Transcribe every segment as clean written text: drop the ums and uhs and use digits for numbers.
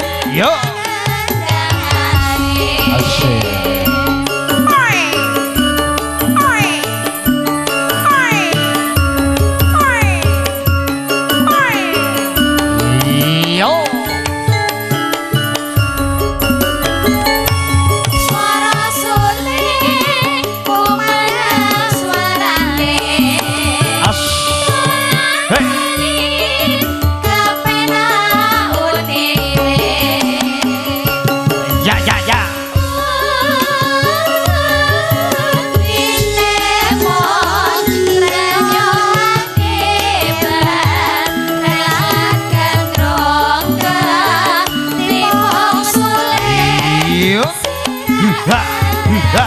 Yuk, yuk. Asik. Yo. Swara suling kumandhang swarane. As. Hey. Kepenak unine. Ya ya ya. Dilepon renyake barang gendrongga tipong suling. Yuk. Ha. Ha.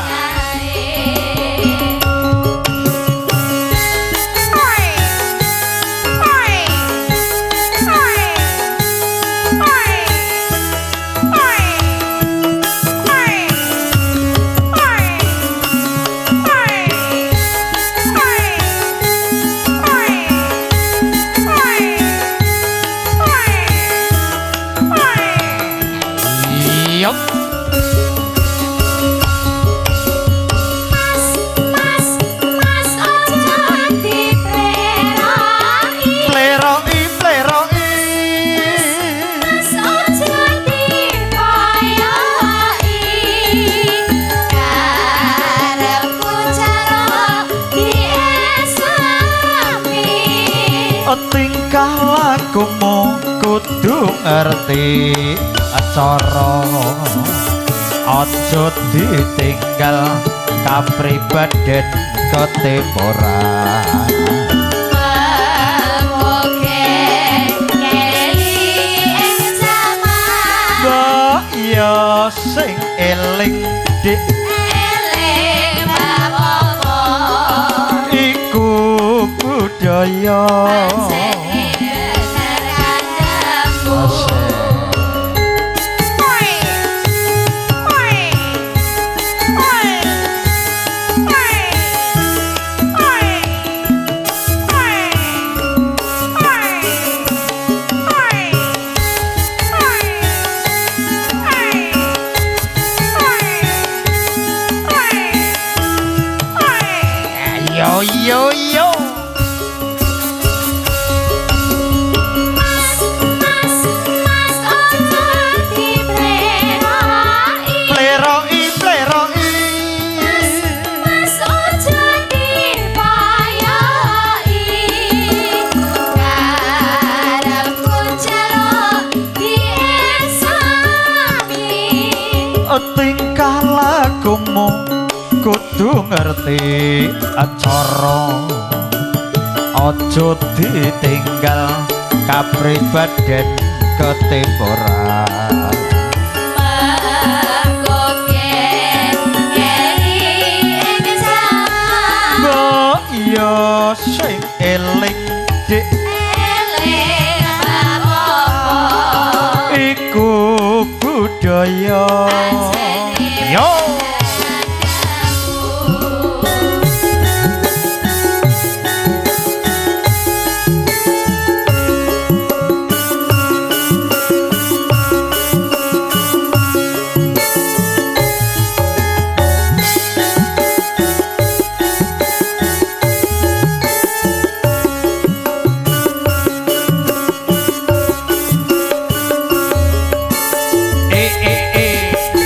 Yuk. Mas, mas, mas ojo dipleroi. Pleroi, pleroi. Mas ojo dipoyoi. Karepku cara diesami. Tingkah lakumu kudu ngerti cara, aja ditinggal kapribaden ketemporan. Memoke keli ing jaman. Mbok ya sing eling dik, Eling bab apa iku budaya. Pancene bener kandhamu. Asik. Yo yo yo. Mas, mas, mas ojo dipleroi. Pleroi, pleroi. Mas ojo dipoyoi. Karepku njaluk diesami. Tingkah lakumu kudu ngerti cara, aja ditinggal kapribaden ketemporan. Mergo keri ing jaman. Mbok ya sing eling dik, Eling bab apa iku budaya. Pancene Yo. Eh eh eh.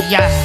Iya.